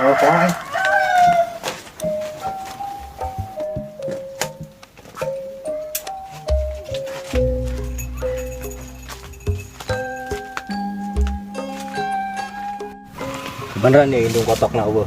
Oh, poe. Beneran ya indung kotokna eueuh.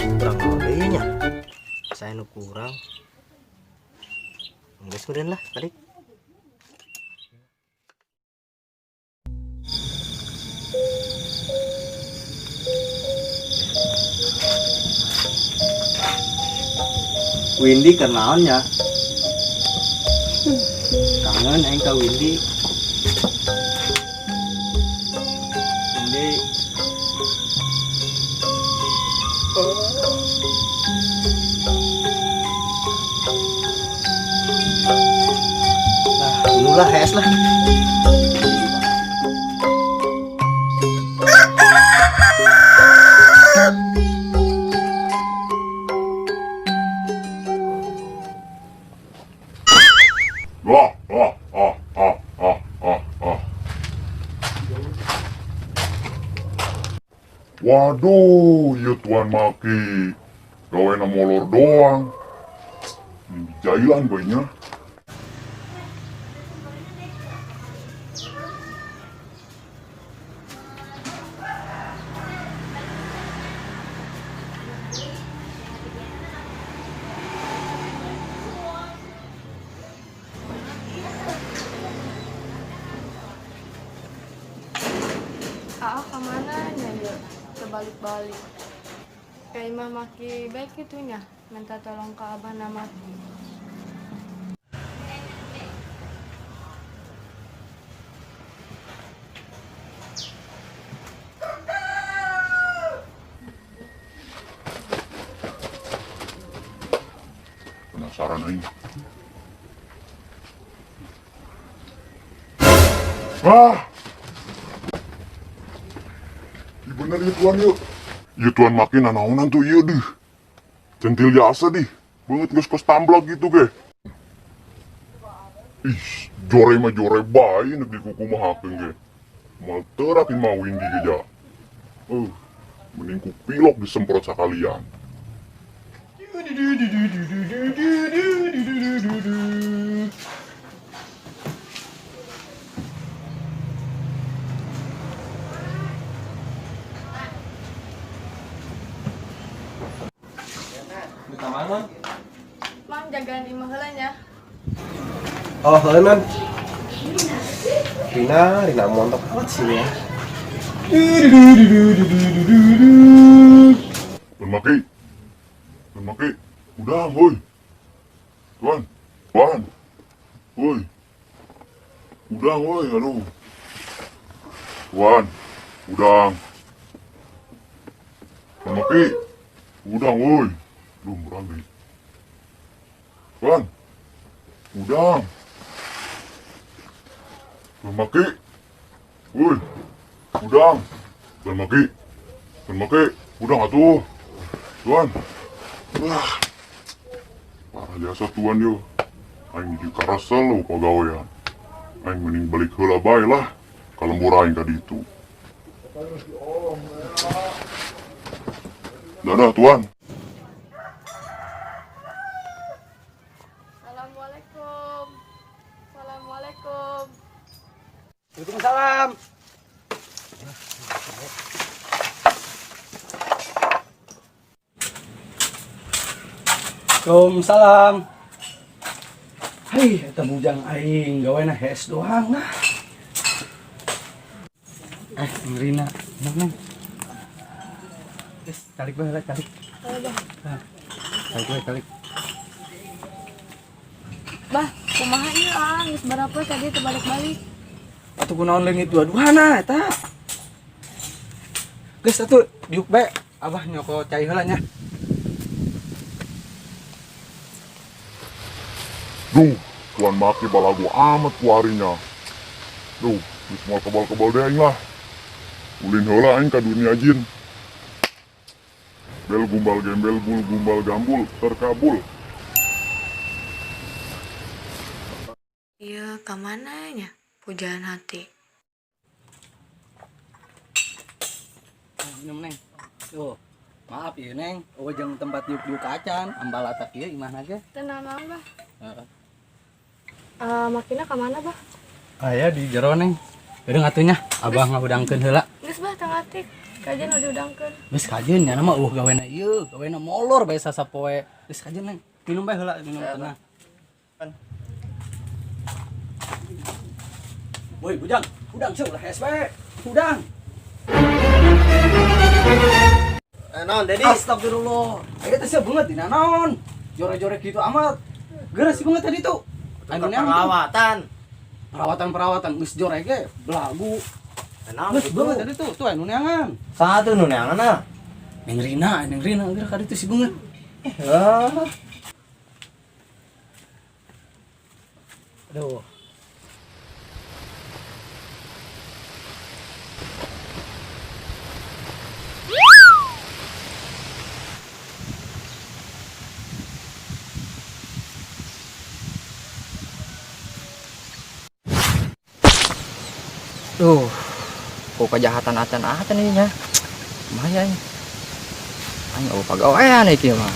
Kurang naon deui nya? Saya nu kurang. Geus meureun lah balik. Windy keur naon nya? Kangen aing ka Windy. Windy. Nah, lah hees lah. Ah, ah, ah, ah, ah, ah, ah. Waduh, ieu Tuan Maki. Gawena molor doang. Ini jailan bayinya. Aa kemana nya yuk terbalik-balik. Kayak imah Maki baik gitu nya, minta tolong ke abah Maki. Penasaran aing. Ah! Ih, bener ya Tuan yuk. Iya Tuan Maki nanaonan tuh iya dih. Centil jasa dih. Banget geus kos tamblak gitu ge. Ih, jore mah jore bae nek dikukumahakeun ge. Moal teurak imah Windy ge ja. Mending ku pilok disemprot sakalian. Di mana? Mang jagaan imah heula nya. Oh, heuh Non. Rina, Rina montok amat sih ya. Tuan Maki. Tuan Maki. Udah, woi. Tuan. Tuan. Woi. Udah, woi, aduh. Tuan. Udang. Tuan Maki. Udang, woi. Duh, murah nih. Tuan. Udang. Tuan Maki. Woi. Udang. Tuan Maki. Tuan Maki. Udang atuh. Tuan. Wah. Parah jasa tuan yo. Aing di karasel lo pagawean. Aing mending balik heula bae lah. Ka lembur aing tadi itu. Dadah tuan. Assalamualaikum. Assalamualaikum. Waalaikumsalam. Waalaikumsalam. Hei, eta bujang aing gawena hees doang lah. Eh, Rina, neng neng. Geus, calik bae heula, calik. Ayo, Bah. Calik bae, calik. Bah, kumaha ieu ah, geus berapa tadi teu balik-balik. Atuh kunaon leungit dua-duana eta. Geus atuh diuk bae. Abah nyoko cai heula nya. Duh, Tuan Maki balagu amat kuarinya. Duh, geus moal kebal-kebal deh aing lah. Ulin heula aing ka dunia jin. Bel gumbal gembel bul gumbal gambul terkabul. Iya, kamana nya? Pujaan hati. Minum, Neng. Tuh. Maaf ya, Neng. Oh, jeung tempat diuk-diuk acan, ambal atak ieu imahna ge. Tenang naon, Bah? Heeh. Eh, makina kamana, Bah? Aya di jero, Neng. Geudeung atuh nya, Abah ngahudangkeun heula. Geus, Bah, teu ngatik. Kajeun udah diudangkeun. Geus kajeun nya mah eueuh gawena ieu, gawena molor bae sasapoe. Geus kajeun, Neng. Minum bae heula, minum tenang. Woi, bujang, hudang seuh lah hese bae. Hudang. Eh, naon, Dedi? Astagfirullah. Ayo teh sia beungeut dina naon? Jore-jore gitu amat. Geura si beungeut tadi tuh. Anu neang tuh. Perawatan. Perawatan-perawatan geus jore ge belagu. Eh, naon Geus gitu? beungeut tadi tuh, tuh anu neangan. Satu nu neangan ah. Neng Rina, Neng Rina geura ka ditu si beungeut. Ah. Aduh. Duh, kok kejahatan acan-acan ini nya. Lumayan. Aing eueuh pagawean ieu mah.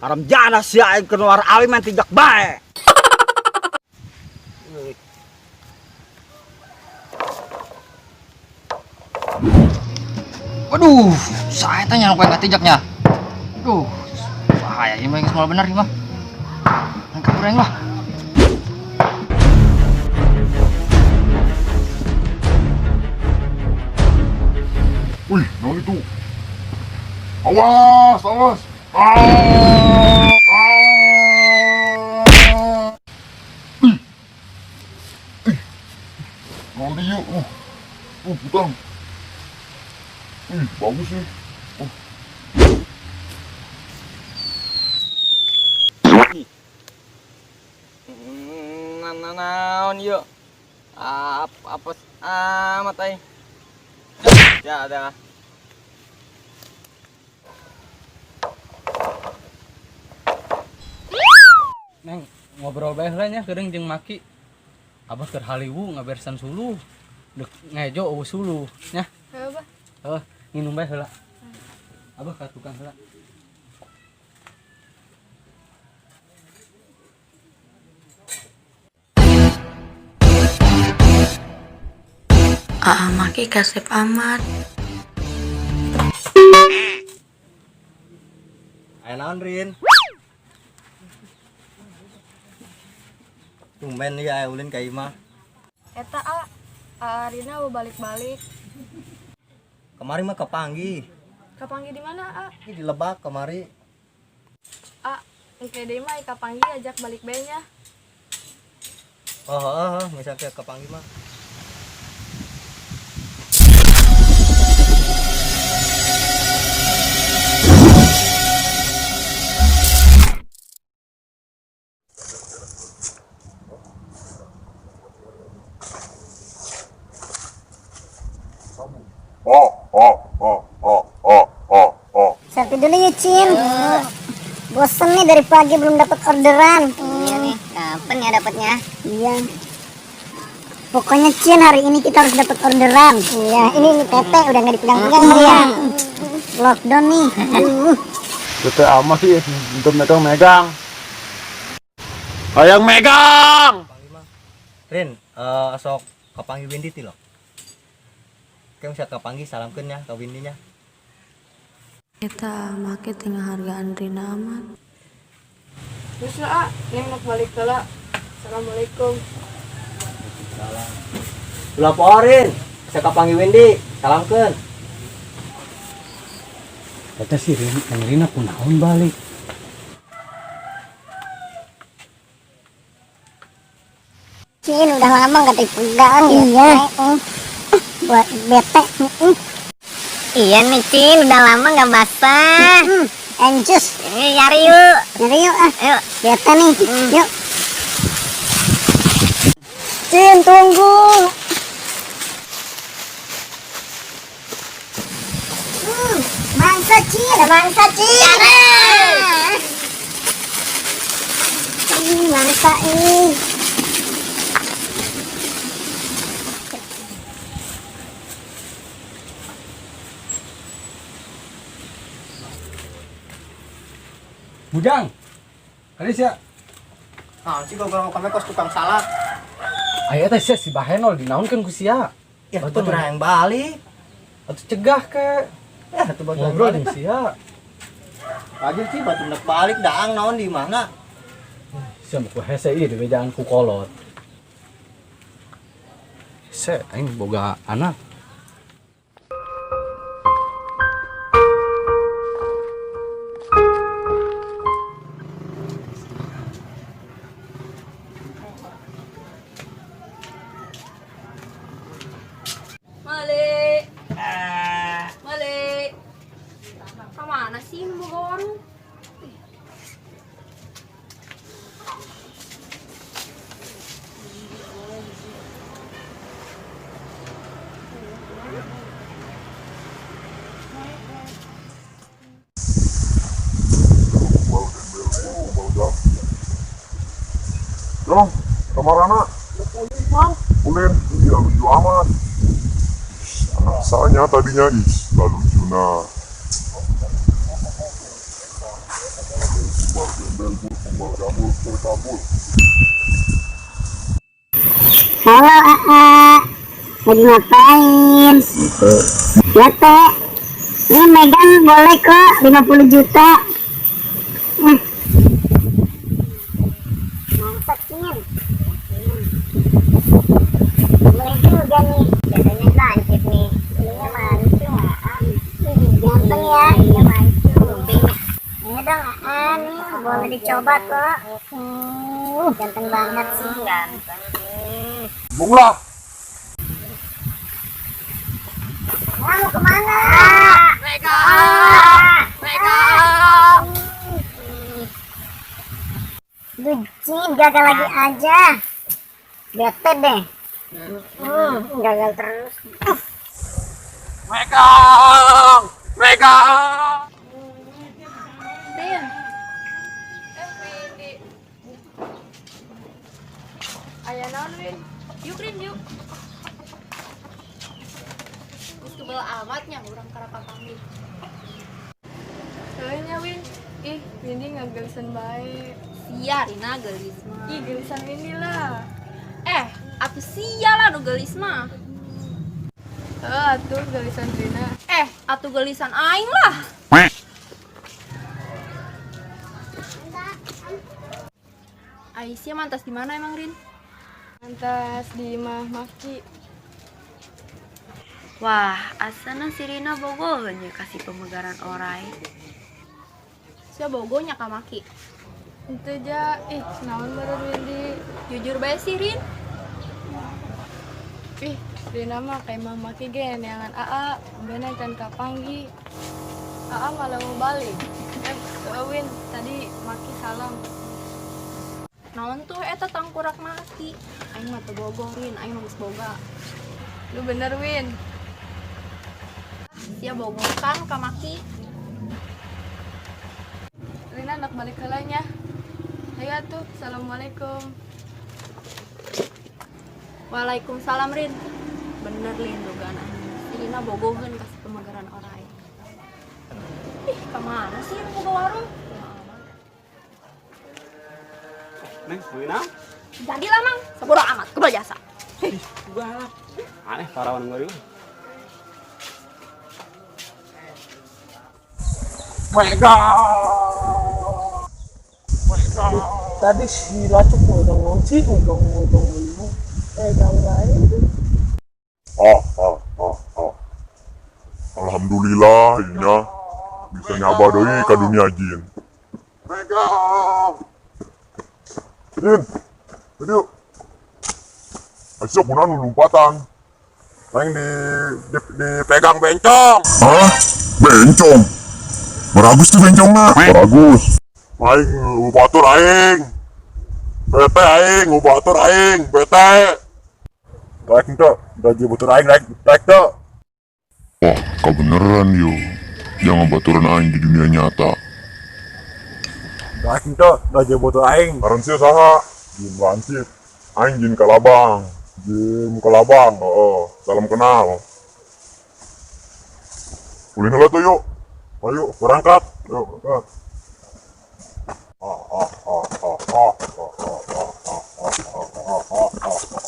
Haram jana sia aing keluar awi main tijak bae. Waduh, saya tanya nu nggak. Duh, bahaya ini mah geus moal bener ieu mah. Aing kabur aing lah. Wih, naon itu? Awas, awas. Ah, ah. Ih. Ih. Naon dia? Butang. Ih, bagus sih. Oh, Naon ieu? Apa apa amat aing. Ya ada. Neng, ngobrol bae heula nya keudeung jeung Maki. Abah keur haliwu ngaberesan suluh. Dek ngejo eueuh suluh nya. Ayo, Bah. Heuh, nginum bae heula. Abah ka tukang heula. Aa Maki kasep amat. Aya naon, Rin? Tumben ieu aya ulin ka imah. Eta a, Aa Rina mau balik-balik. Kemari mah kapanggih. Kapanggih di mana, A? Ini di Lebak kemari. A, engke deui mah kapanggih ajak balik bae nya. Oh, oh, oh, misalnya kapanggih mah. Ah, ah, ah, ah, ah, ah, ah. Selfie dulu ya, Cin. Bosen nih dari pagi belum dapat orderan. Iya nih, kapan ya dapatnya? Iya. Pokoknya Cin hari ini kita harus dapat orderan. Iya, ini Tete udah nggak dipegang-pegang sama dia. Lockdown nih. Aduh. Tete amat sih untuk megang-megang. Hayang megang. Kapanggih mah. Rin, sok kapanggih Windy ti lo. Kayak bisa kapanggih salamkeun ya ka Windy nya. Eta Maki teu ngahargaan Rina amat. Terus lah, ah, Neng nak balik heula. Assalamualaikum. Salam. Ulah poho, Rin. Bisa kapanggih Windy, salamkeun. Eta si Rin, Neng Rina kunaon balik. Cin, udah lama nggak dipegang ya. Iya. Buat bete. Iya nih Cin, udah lama nggak basah. Encus. Ini nyari yuk. Nyari yuk ah. Yuk. Bete nih. Yuk. Cin, tunggu. Mangsa Cin, ada mangsa Cin. Ini mangsa ini. Bujang. Kali sia. Nah, sih goblok kami kos tukang salak. Aya teh sia si Bahenol dinaonkeun ku sia. Ya, Betul. tuh yang balik. Atuh cegah ke. Ya, tuh batu Ngobrol balik. jeung sia. Lagi sih batu nek balik daang naon di mana? Sia mah ku hese ieu di bejaan ku kolot. Hese aing boga anak. Malik. Malik. Kemana sih mau ke warung? Kumbal gembel, kumbal jam. Dong, kamarana? Ulin, iya lucu amat. Anak saya tadinya, ih, lah lucu nah. Kumbal gembel, kumbal jambul, terkabul. Halo Aa, lagi ngapain? Ya teh, ini megang boleh kok 50 juta. Mantap Cin. Boleh juga nih. Biasanya lancip nih. Ini mancung. Ganteng ya. Iya mancung. Ini dong Aa nih, boleh dicoba kok. Ganteng banget sih. Ganteng. Bung lah. Wah, mau kemana? Megang. Duh, Cin, gagal lagi aja. Bete deh. Gagal terus. Megang! Megang! Rin. Eh, Windy. Aya naon, Win? Yuk, Rin, yuk. Geus kebel amatnya urang karapan panggil. Heuh Win. Ih, Windy ngagelisan bae. Sia Rina geulis mah. Ih, gelisan Windy lah. Eh, atuh sia lah nu geulis mah. Heuh, atuh gelisan Rina. Eh, atuh geulisan aing lah. Aisyah mantas di mana emang Rin? Mantas di imah Maki. Wah, asana si Rina bogoheun ye kasih pemegaran orai. Sia bogonya ka Maki. Henteu ja, ih, naon meureun Windy. Jujur bae sih Rin. Ih, Rina mah ka imah Maki ge neangan Aa, bena can kapanggih. Aa malah mau balik. Eh, heuh, Win, tadi Maki salam. Naon tuh eta tangkurak Maki? Aing mah teu bogoh Rin, aing mah geus boga. Lu bener, Win. Sia bogoh kan ka Maki? Rina nak balik heula nya. Ayo atuh, assalamualaikum. Waalaikumsalam Rin. Bener Lin dugaan aing. Si Rina bogoheun kasih pemegaran orai. Ih, kemana sih nu boga warung? Neng, mau naon? Jadilah mang, sabodo amat, kebal jasa. Galak. Aneh parawan gue dulu. Megang! Tadi si Lacuk mau ngunci, udah ngomong. Eh, gangguin. Ah, ah, ah, ah. Alhamdulillah, inya bisa nyaba deui ka dunia jin. Megang. Jin, yuk. Ayo kunaon lompatan. Aing di dipegang bencong. Hah? Bencong? Baragus tuh bencongna. Baragus. Aing batur aing. Bete aing, batur aing, bete. Rek teu, gaji batur aing rek rek teu. Wah, kebeneran yo. Jangan baturan aing di dunia nyata. Rek teu, gaji batur aing. Ngaran sia saha? Jin lancip. Aing jin kalabang. Jin kalabang, oh, salam kenal. Ulin heula tuh yuk. Ayo, berangkat. Yuk, berangkat. Ah, ah, ah, ah, ah, ah, ah, ah, ah, ah, ah, ah, ah.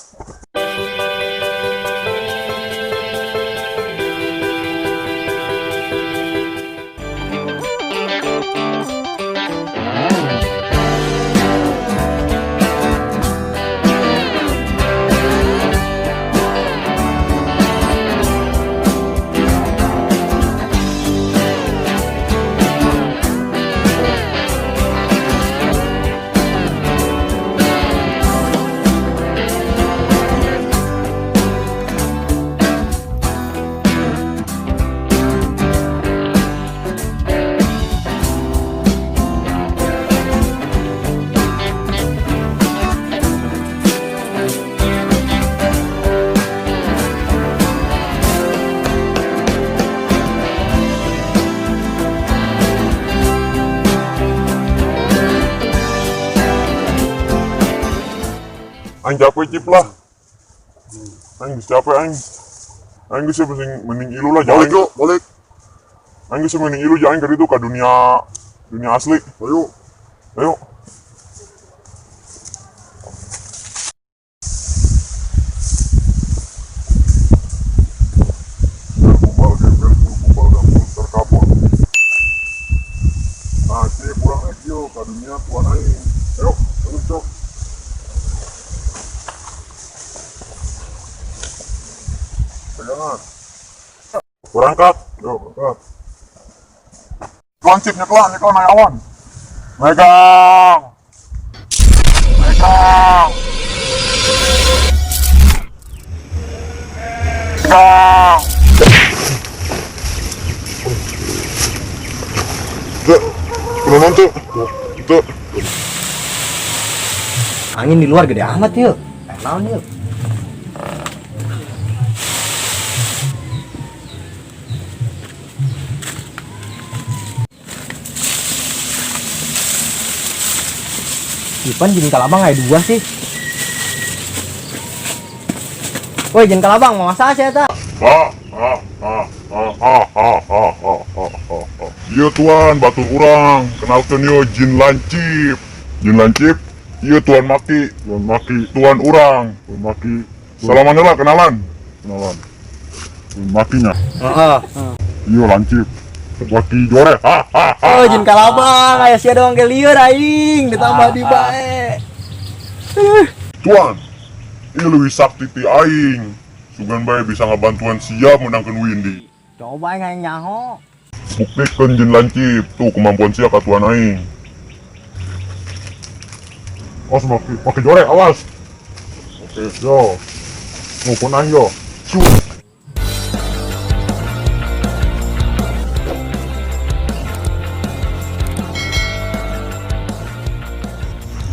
Aing capek cip lah. Aing geus capek aing. Aing geus mending mending ilu lah balik yuk, balik. Aing geus mending ilu aing ka ditu ka dunia dunia asli. Ayo. Ayo. Kumbal gembel kumbal dapur terkapon. Nah, sih kurang lagi yo ka dunia tuan aing. Ayo, terus cok. Pegangan. Berangkat. Yuk, berangkat. Tuan cip nyekelan, nyekelan naik awan. Megang. Megang. Megang. Tuh, kunaon tuh? Tuh. Angin di luar gede amat yuk. Naon yuk. Ipan jin kalabang aya dua sih. Woi, jin kalabang mau masak sih eta? Ah, ah, ah, ah, ah, ah, ah, ah, ah, ah, ah. Iya tuan, batur urang. Kenalkan yo jin lancip. Jin lancip, iya tuan maki, tuan urang, tuan maki. Salaman lah kenalan. Kenalan. Tuan makinya. Heeh. Iya lancip. Maki jore. Ah, ah, ah. Oh, jin kalabang aya sia doang ge lieur aing ditambah di bae. Tuan, ieu leuwih sakti ti aing. Sugan bae bisa ngabantuan sia menangkeun Windy. Coba aing hayang nyaho. Buktikeun jin lancip, tuh kemampuan sia ka tuan aing. Awas maki, maki jore, awas. Oke, yo. Ngumpul aing yo. Shoot.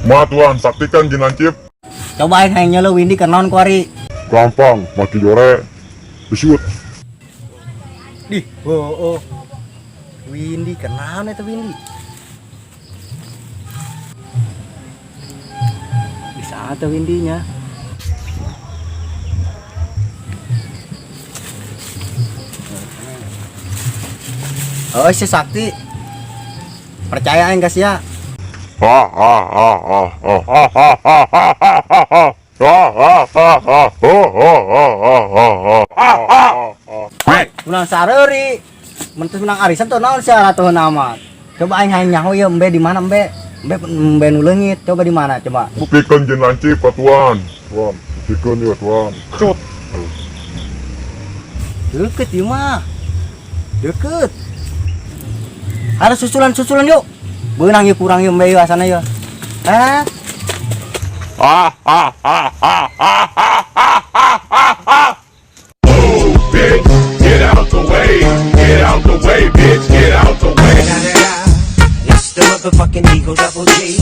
Ma tuan, saktikan jin lancip. Coba aing hayang nyeuleuh Windy keur naon kuari. Gampang, maki jore. Shoot. Dih, oh, oh. Windy keur naon eta Windy? Bisa atuh Windy-nya. Oh, si Sakti. Percaya aing ka sia. Ah, ah, ah, ah, ah, ah, ah, ah, ah, ah, ah, ah. Ah, ah, ah, ah, oh, oh, oh, oh, oh, oh, ah, ah, ah. Menang sareuri. Mun teu menang arisan tuh naon sia ratuh amat. Coba aing hayang nyaho ieu embe di mana embe? Embe embe nu leungit, coba di mana coba? Buktikan jeung lancip atuan. Tuan, buktikan ya tuan. Cut. Deket ieu mah. Deket. Harus susulan-susulan yuk. Beunang yeuh kurang yeuh embe yeuh asana yeuh. Eh, Ah ah ah ah ah ah ah ah ah ah. Bitch, get out the way. Get out the way, bitch, get out the way. It's the motherfucking Eagle Double G.